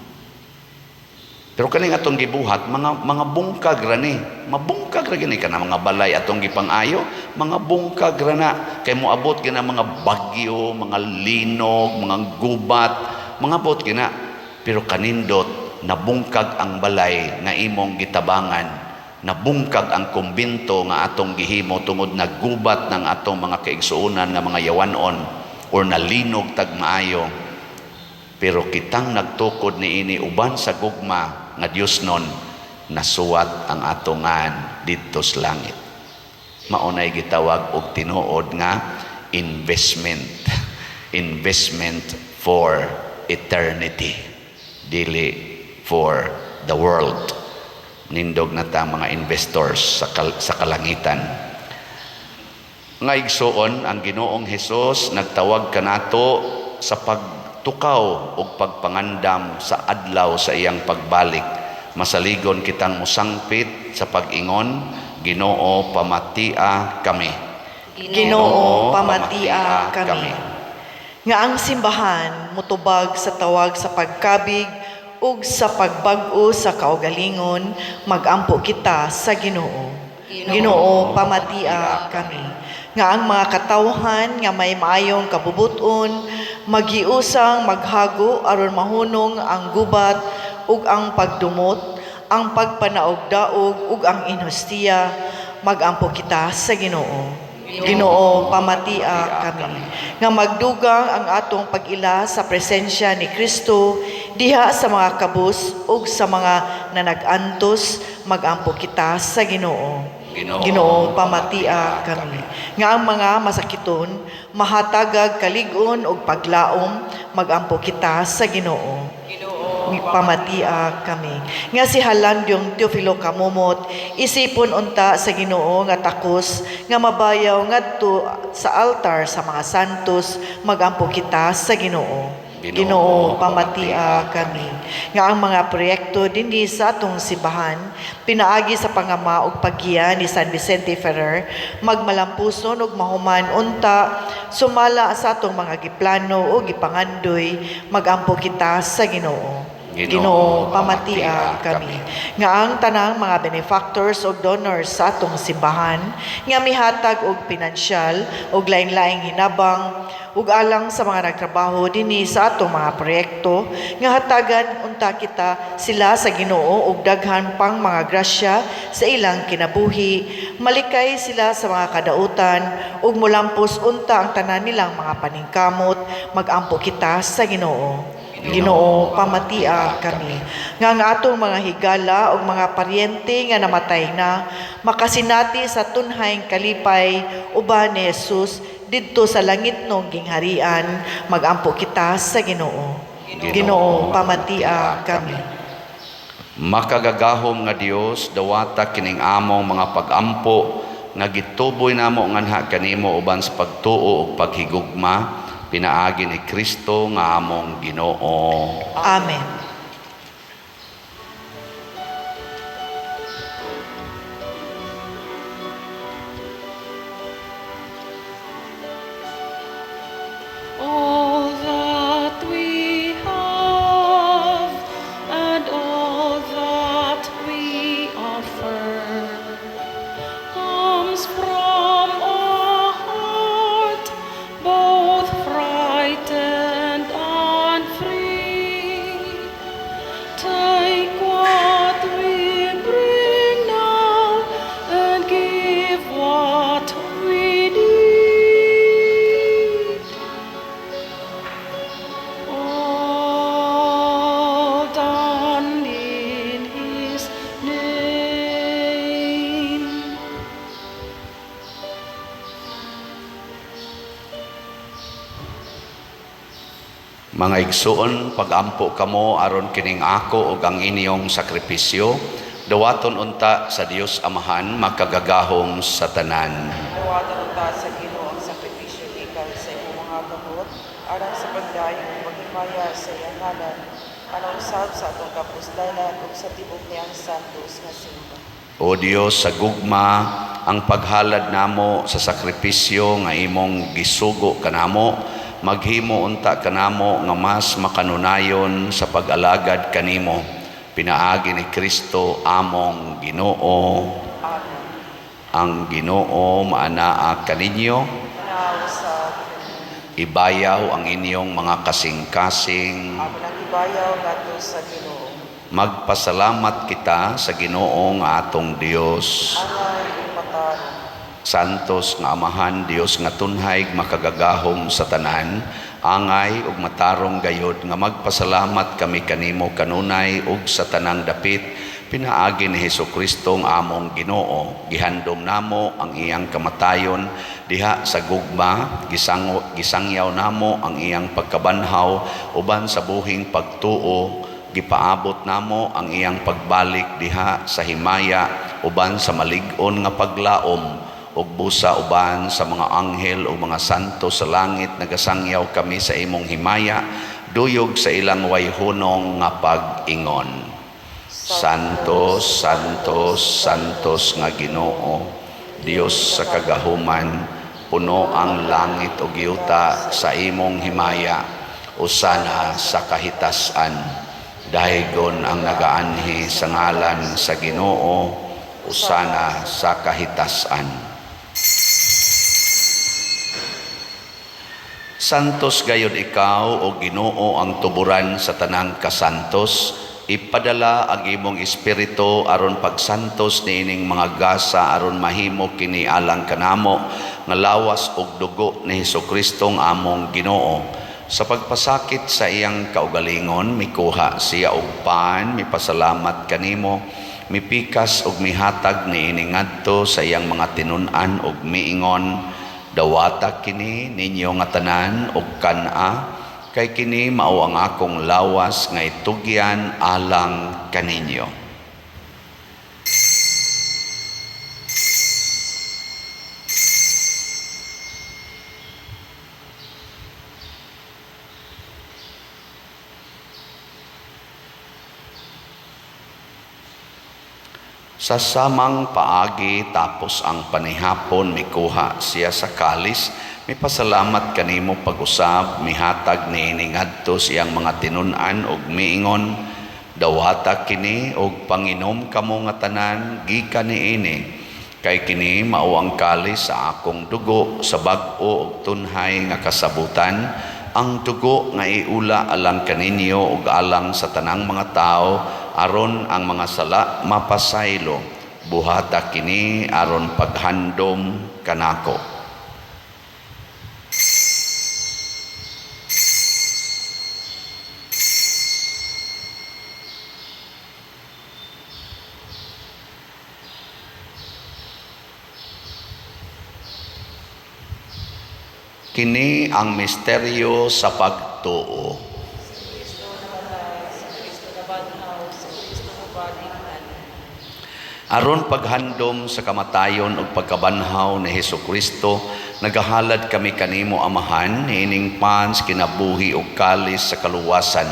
[SPEAKER 2] Pero kaning atong gibuhat, mga bungkag ra ni. Mabungkag ra gini kana mga balay atong gipang-ayo, mga bungkag ra na kay moabot gina mga bagyo, mga linog, mga gubat, mga abot gina. Pero kanindot nabungkag ang balay nga imong gitabangan, nabungkag ang kumbinto nga atong gihimo tungod naggubat ng atong mga kaigsuonan nga mga yawanon or nalinog tag maayo. Pero kitang nagtukod niini uban sa gugma nga Dios nun, nasuwat ang atongan didto sa langit. Maunay gitawag og tinuod nga investment. Investment for eternity, dili for the world. Nindog na ta mga investors sa kalangitan. Nga igsuon, ang Ginoong Hesus nagtawag kanato sa pagtukaw ug pagpangandam sa adlaw sa iyang pagbalik. Masaligon kitang musangpit sa pag-ingon, "Ginoo, pamatia kami."
[SPEAKER 3] Ginoo, pamatia kami. Nga ang simbahan mutubag sa tawag sa pagkabig ug sa pagbag-o sa kaugalingon, magampo kita sa Ginoo. Ginoo, pamatia kami. Nga ang mga katawhan nga may maayong kabubuton magiusang maghago aron mahunong ang gubat ug ang pagdumot, ang pagpanaog-daog ug ang inhustiya, magampo kita sa Ginoo. Ginoo, pamatia kami. Nga magdugang ang atong pag-ila sa presensya ni Kristo diha sa mga kabus ug sa mga nanag-antos, magampo kita sa Ginoo.
[SPEAKER 2] Ginoo,
[SPEAKER 3] Ginoo, pamatia kami. Nga ang mga masakiton mahatagag kalig-on ug paglaom, magampo kita sa Ginoo. Pamatia kami. Nga si Halandyong Teofilo Camomot, isipon unta sa Ginoo nga takos nga mabayaw ngadto sa altar sa mga santos, magampo kita sa Ginoo.
[SPEAKER 2] Ginoo,
[SPEAKER 3] Ginoo, pamatia kami. Nga ang mga proyekto dinhi sa atong simbahan, pinaagi sa pangama ug paggiya ni San Vicente Ferrer, magmalampuson ug mahuman unta sumala sa atong mga giplano o gipangandoy, magampo kita sa Ginoo.
[SPEAKER 2] Ginoo,
[SPEAKER 3] Ginoo, pamatia kami. Nga ang tanang mga benefactors ug donors sa atong simbahan nga mihatag og pinansyal ug lain-laing hinabang ug alang sa mga nagtrabaho dinhi sa atong mga proyekto, nga hatagan unta kita sila sa Ginoo og daghan pang mga grasya sa ilang kinabuhi, malikay sila sa mga kadautan ug mulampos unta ang tanan nilang mga paningkamot, magampo kita sa Ginoo. Ginoo, pamatia kami. Nga ang atong mga higala ug mga paryente nga namatay na, makasinati sa tunhayng kalipay uban ni Jesus. didto sa langitnong gingharian. Magampo kita sa Ginoo. Ginoo, pamatia kami.
[SPEAKER 2] Makagagahom nga Dios, dawata kining among mga pagampo nga gituboy namo nganha kanimo uban sa pagtuo ug paghigugma pinaagi ni Kristo nga among Ginoo.
[SPEAKER 3] Amen.
[SPEAKER 4] All that we have and all that we offer comes from a heart both frightened and free. Take what we bring now and give what we need. All done in His name.
[SPEAKER 2] Mga igsuon, pagampo kamo aron kining ako ug ang inyong sakripisyo, dawaton unta sa Dios Amahan makagagahom sa tanan.
[SPEAKER 5] Dawatan unta sa Ginoo ang sakripisyo gikan sa imong mga kamot alang sa pagdayon ug paghimaya sa iyang ngalan, alang usab sa atong kapuslanan ug sa tibuok niyang santos nga simba.
[SPEAKER 2] O Dios, sa gugma ang paghalad namo sa sakripisyo nga imong gisugo kanamo, maghimo unta kanamo nga mas makanunayon sa pag-alagad kanimo, pinaagi ni Kristo among Ginoo.
[SPEAKER 5] Amen.
[SPEAKER 2] Ang Ginoo maanaa kaninyo.
[SPEAKER 5] Manaw sa kanimo.
[SPEAKER 2] Ibayaw ang inyong mga kasing-kasing.
[SPEAKER 5] Amo nang ibayaw ngadto sa Ginoo.
[SPEAKER 2] Magpasalamat kita sa Ginoo nga atong Dios.
[SPEAKER 5] Angay ug matarong.
[SPEAKER 2] Santos nga Amahan, Dios nga tunhay makagagahom sa tanan, angay ug matarong gayod nga magpasalamat kami kanimo kanunay ug sa tanang dapit pinaagi ni Hesukristo ang among Ginoo. Gihandom namo ang iyang kamatayon diha sa gugma, gisangyaw namo ang iyang pagkabanhaw uban sa buhing pagtuo. Gipaabot namo ang iyang pagbalik diha sa himaya uban sa malig-on nga paglaom ug busa uban sa mga anghel ug mga santo sa langit. Nagasangyaw kami sa imong himaya, duyog sa ilang wayhunong nga pag-ingon. Santo, Santo, Santos nga Ginoo, Dios sa kagahuman, puno ang langit ug yuta sa imong himaya. Usana sa kahitasan. Daygon ang nagaanhi sa ngalan sa Ginoo, usana sa kahitasan. Santos gayud ikaw, o Ginoo, ang tuburan sa tanang kasantos. Ipadala ang imong espiritu aron pagsantos niining mga gasa aron mahimo kini alang kanamo nga lawas ug dugo ni Hesukristo ang among Ginoo. Sa pagpasakit sa iyang kaugalingon, mikuha siya og pan, mipasalamat kanimo, mipikas ug mihatag niini ngadto sa iyang mga tinun-an ug miingon, dawata kini ninyo nga tanan ug kan-a, kay kini mao ang akong lawas nga itugyan alang kaninyo. Sa samang paagi tapos ang panihapon, mikuha siya sa kalis, mipasalamat kanimo pag-usab, mihatag niini ngadto sa iyang mga tinun-an ug miingon, dawata kini og panginom kamo nga tanan gikan niini, kay kini mao ang kalis sa akong dugo sa bag-o ug tunhay nga kasabutan, ang dugo nga iula alang kaninyo ug alang sa tanang mga tawo aron ang mga sala mapasaylo. Buhata kini aron paghandom kanako. Kini ang misteryo sa pagtuo.
[SPEAKER 5] Si Kristo namatay, si Kristo nabanhaw, si Kristo mobalik. Amen.
[SPEAKER 2] Aron paghandom sa kamatayon ug pagkabanhaw ni Hesus Kristo, nagahalad kami kanimo, Amahan, niining pans kinabuhi ug kalis sa kaluwasan.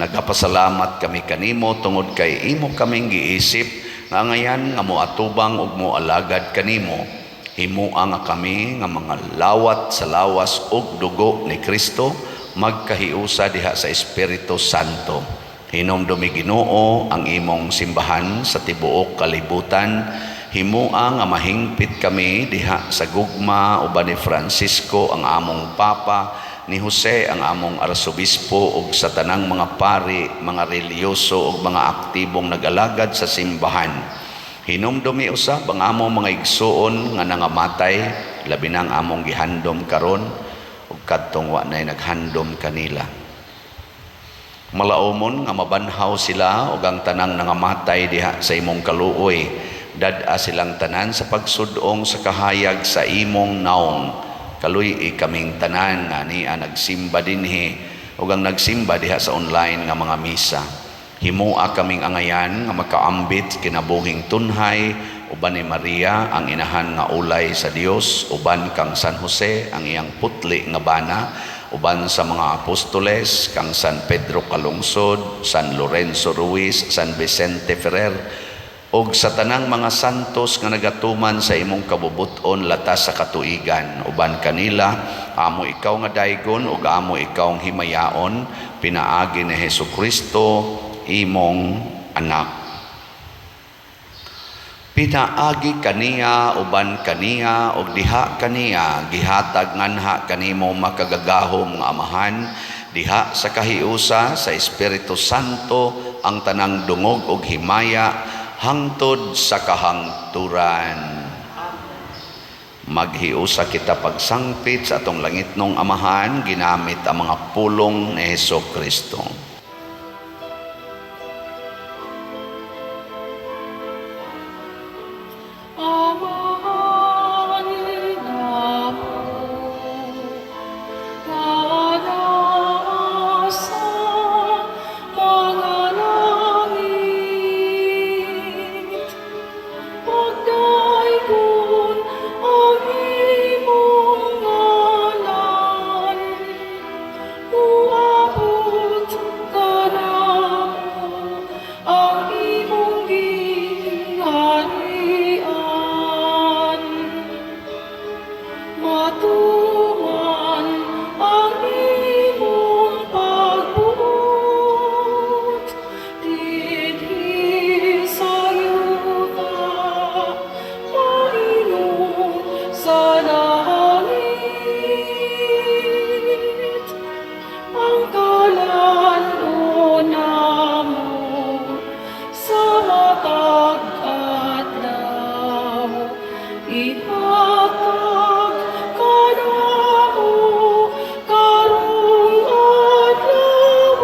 [SPEAKER 2] Nagapasalamat kami kanimo tungod kay imo kaming giisip nga angayan nga moatubang ug moalagad kanimo. Himoa nga kami nga mga lawat sa lawas ug dugo ni Kristo magkahiusa diha sa Espiritu Santo. Hinumdumi, Ginoo, ang imong simbahan sa tibuok kalibutan. Himoa nga mahingpit kami diha sa gugma uban ni Francisco ang among Papa, ni Jose ang among Arsobispo ug sa tanang mga pari, mga relihiyoso ug mga aktibong nag-alagad sa simbahan. Hinumdumi usab ang among mga igsuon nga nangamatay, labi na ang among gihandom karon ug kadtong wa nay naghandom kanila. Malaumon nga mabanhaw sila ug ang tanang nangamatay diha sa imong kaluoy. Dad-a silang tanan sa pagsud-ong sa kahayag sa imong naong. Kaluy-i kaming tanan nga ania nagsimba dinhi ug ang nagsimba diha sa online nga mga misa. Himoa kaming angayan nga makaambit kinabuhing tunhay uban ni Maria ang inahan nga ulay sa Dios, uban kang San Jose ang iyang putli nga bana, uban sa mga apostoles kang San Pedro Calungsod, San Lorenzo Ruiz, San Vicente Ferrer ug sa tanang mga santos nga nagatuman sa imong kabubut-on latas sa katuigan. Uban kanila amo ikaw nga daygon ug amo ikaw himayaon pinaagi ni Hesus Kristo, imong anak. Pinaagi kaniya, uban kaniya ug diha kaniya, gihatag nganha kanimo, makagagahom nga Amahan, diha sa kahiusa sa Espiritu Santo, ang tanang dungog ug himaya hangtod sa kahangturan. Maghiusa kita pagsangpit sa atong langitnong Amahan ginamit ang mga pulong ni Hesus Kristo.
[SPEAKER 4] Amahan namo, nga naa sa mga langit, pagdaygon ang imong ngalan, muabot kanamo ang imong gingharian. Matuman ang imong pagbuot dinhi sa yuta maingon sa langit. Ang kalan-on namo sa matag adlaw ihatag kanamo karong adlaw,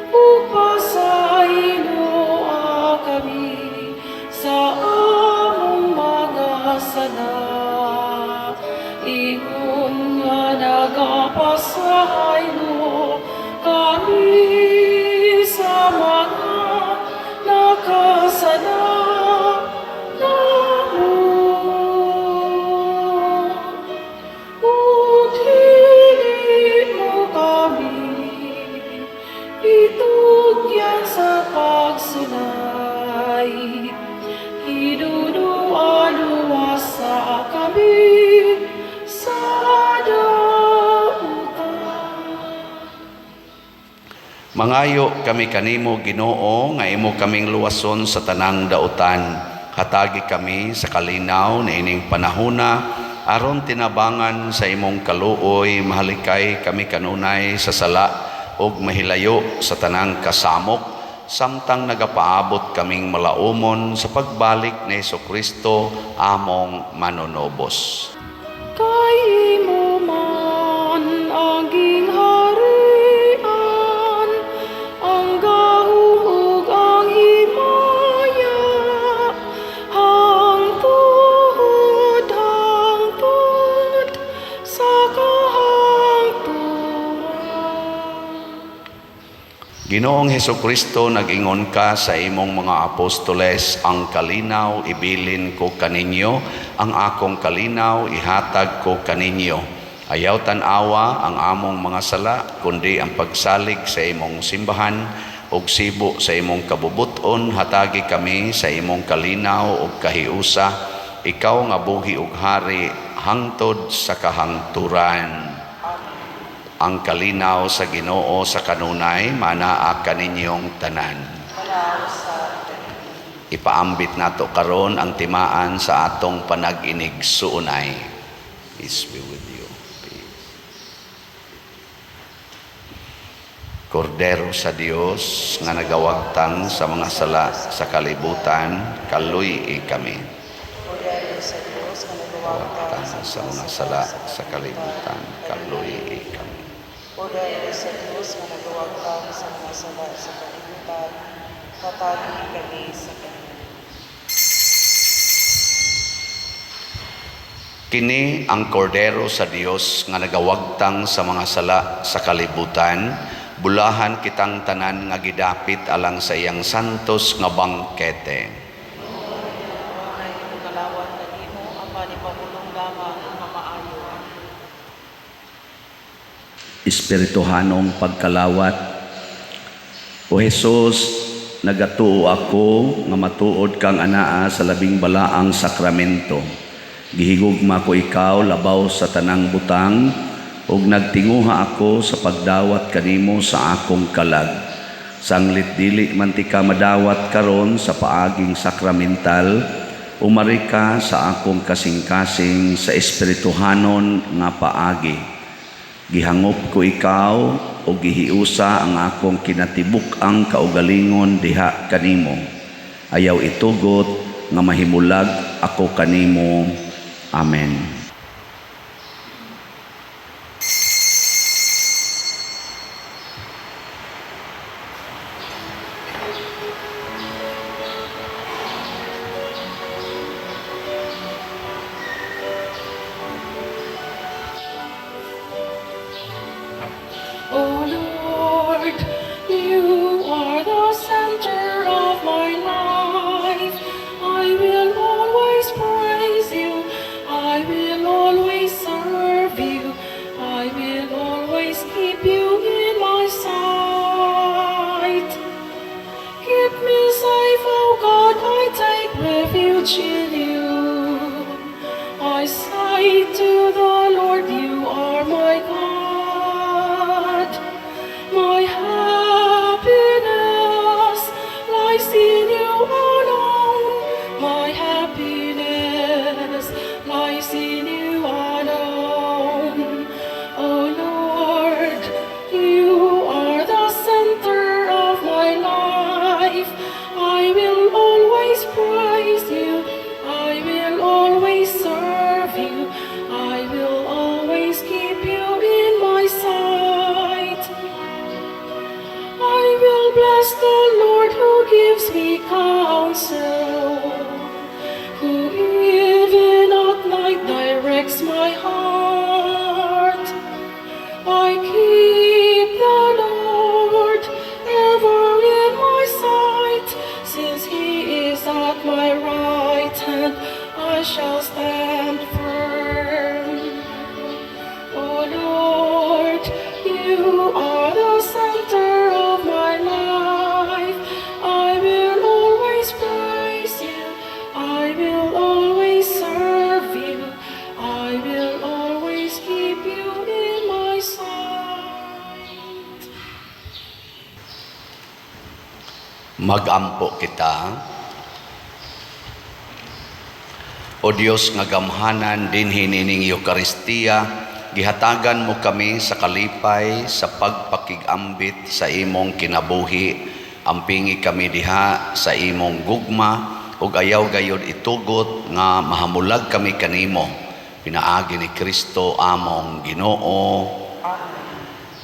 [SPEAKER 4] ug pasayloa kami sa among mga sala ingon nga nagapasaylo kami sa mga nakasala namo. Ug dili mo kami itugyan sa pagsulay, hinunoa luwasa kami sa dautan.
[SPEAKER 2] Mangayo kami kanimo, Ginoo, nga imo kaming luwason sa tanang dautan. Hatagi kami sa kalinaw niining panahona aron tinabangan sa imong kaluoy mahalikay kami kanunay sa sala ug mahilayo sa tanang kasamok samtang nagapaabot kaming malaumon sa pagbalik ni Kristo among manunubos.
[SPEAKER 4] Kay imo man ang gingharian, ang gahom ug ang himaya, hangtod, hangtod.
[SPEAKER 2] Ginoong Hesukristo, nag-ingon ka sa imong mga apostoles, "Ang kalinaw ibilin ko kaninyo, ang akong kalinaw ihatag ko kaninyo." Ayaw tan-awa ang among mga sala, kundi ang pagsalig sa imong simbahan ug sibo sa imong kabubuton, hatagi kami sa imong kalinaw ug kahiusa, ikaw nga buhi ug hari hangtod sa kahangturan. Ang kalinaw sa Ginoo sa kanunay manaa kaninyong tanan.
[SPEAKER 5] Manaa usab kanimo.
[SPEAKER 2] Ipaambit nato karon ang timaan sa atong panag-inigsuonay. Peace be with you. Peace. Kordero sa Dios nga nagawagtang sa mga sala sa kalibutan, kaluy-i kami.
[SPEAKER 5] Kordero sa Dios nga nagawagtang
[SPEAKER 2] Wagtang sa mga sala sa kalibutan, kaluy-i kami.
[SPEAKER 5] Kordero sa Dios nga nagawagtang sa mga sala sa kalibutan, hatagi kami sa kalinaw.
[SPEAKER 2] Kini ang kordero sa Dios nga nagawagtang sa mga sala sa kalibutan, bulahan kitang tanan nga gidapit alang sa iyang santos nga bangkete.
[SPEAKER 5] Ay kalawat kanimo apan ipabulong lamang nga maayo.
[SPEAKER 2] Espirituhanong pagkalawat. O Jesus, nagatuo ako nga matuod kang anaa sa labing balaang sakramento. Gihigugma ko ikaw labaw sa tanang butang ug nagtinguha ako sa pagdawat kanimo sa akong kalag. Sanglit dili man tika madawat karon sa paaging sakramental, umari ka sa akong kasing-kasing sa espirituhanon nga paagi. Gihangop ko ikaw o gihiusa ang akong kinatibuk-ang kaugalingon diha kanimo. Ayaw itugot nga mahimulag ako kanimo. Amen.
[SPEAKER 4] O Lord, you are the center of my life. I will always praise you. I will always serve you. I will always keep you in my sight. Keep me safe, O God, I take refuge in you. I say to the Lord, you are my God. My happiness lies in you alone. My happiness lies in you alone. O Lord, you are the center of my life. I will always praise you. I will always serve you. I will always keep you in my sight. I will bless the Lord who gives me counsel, who even at night directs my heart. I keep the Lord ever in my sight, since he is at my right hand, I shall stand firm. O Lord, you are the center of my life. I will always praise you. I will always serve you. I will always keep you in my sight.
[SPEAKER 2] Magampo kita. O Dios nga gamhanan dinhi nining Eukaristiya, gihatagan mo kami sa kalipay sa pagpakig-ambit sa imong kinabuhi. Ampingi kami diha sa imong gugma ug ayaw gayod itugot nga mahamulag kami kanimo. Pinaagi ni Kristo among Ginoo.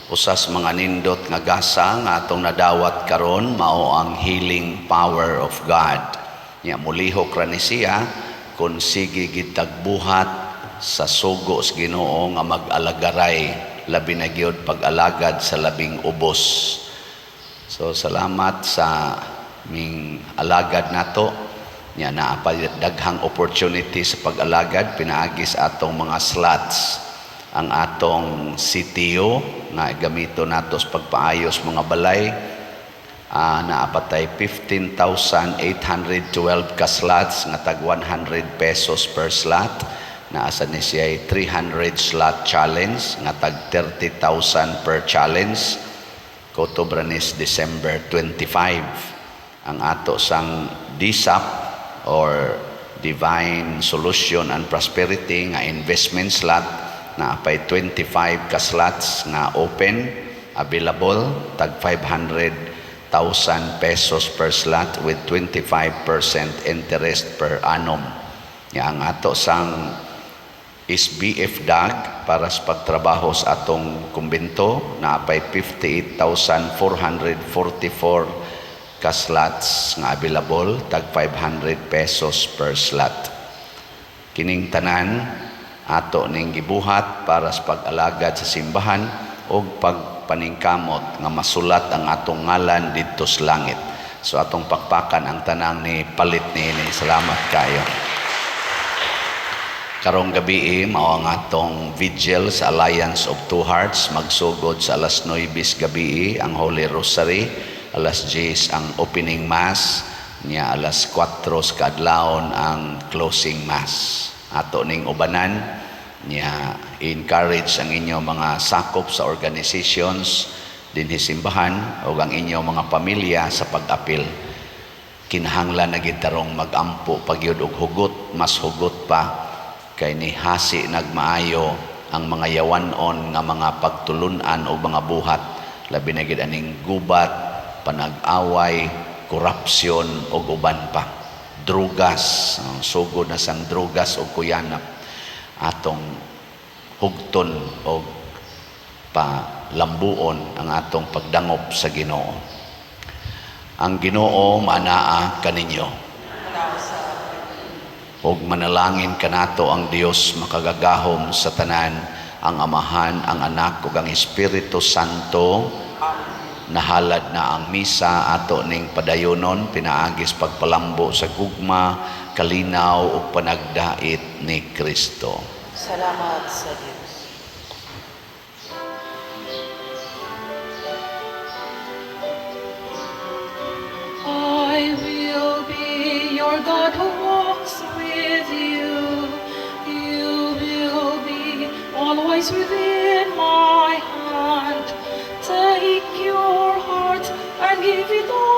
[SPEAKER 2] Usas mga nindot nga gasa nga atong nadawat karon mao ang healing power of God. Nya mulihok ra ni siya kun sige gitagbuhat sa sugo sa Ginoo nga mag-alagaray, labi na gyud pag-alagad sa labing ubos. So salamat sa ming alagad nato nya naa pa daghang opportunity sa pag-alagad pinaagi sa atong mga slots, ang atong CTO nga gamito nato sa pagpaayos mga balay, naa pa tay 15,812 ka slots nga tag 100 pesos per slot. Naa sa ni siya 300 slot challenge nga tag 30,000 per challenge. Kutob ra nis December 25. Ang ato sang DSAP or Divine Solution and Prosperity nga investment slot, naa pay 25 ka slots nga open, available, tag 500,000 pesos per slot with 25% interest per annum. Ya, ang ato sang SBF DAG para sa pagtrabaho sa atong kumbento, naa pay 58,444 ka slots nga available, tag 500 pesos per slot. Kining tanan ato ning gibuhat para sa pag-alagad sa simbahan ug pagpaningkamot nga masulat ang atong ngalan didto sa langit. So atong pakpakan ang tanang ni palit niini. Salamat kayo. Karong gabi mao ang atong vigil sa Alliance of Two Hearts, magsugod sa alas 9 gabi ang Holy Rosary, alas 10 ang opening mass, niya alas 4 sa kaadlawon ang closing mass. Ato ning ubanan niya, encourage ang inyong mga sakop sa organizations dinhi simbahan ug ang inyong mga pamilya sa pag-apil. Kinahanglan na gid tarong magampo pagyud og hugot, mas hugot pa kay nihasi nagmaayo ang mga yawanon nga mga pagtulunan o mga buhat, labi na gid aning gubat, panag-away, korupsyon ug uban pa, drugas, sugod na sang drugas ug kuyanap. Atong hugton og palambuon ang atong pagdangop sa Ginoo. Ang Ginoo manaa kaninyo.
[SPEAKER 5] Manaa.
[SPEAKER 2] Ug manalangin kanato ang Dios makagagahom sa tanan, ang Amahan, ang Anak ug ang Espiritu Santo.
[SPEAKER 5] Amen.
[SPEAKER 2] Nahalad na ang misa, ato ning padayonon pinaagis pagpalambo sa gugma, kalinaw ug panagdait ni Kristo.
[SPEAKER 5] Salamat sa Dios.
[SPEAKER 4] I will be your God who walks with you. You will be always within my hand. Take your heart and give it all.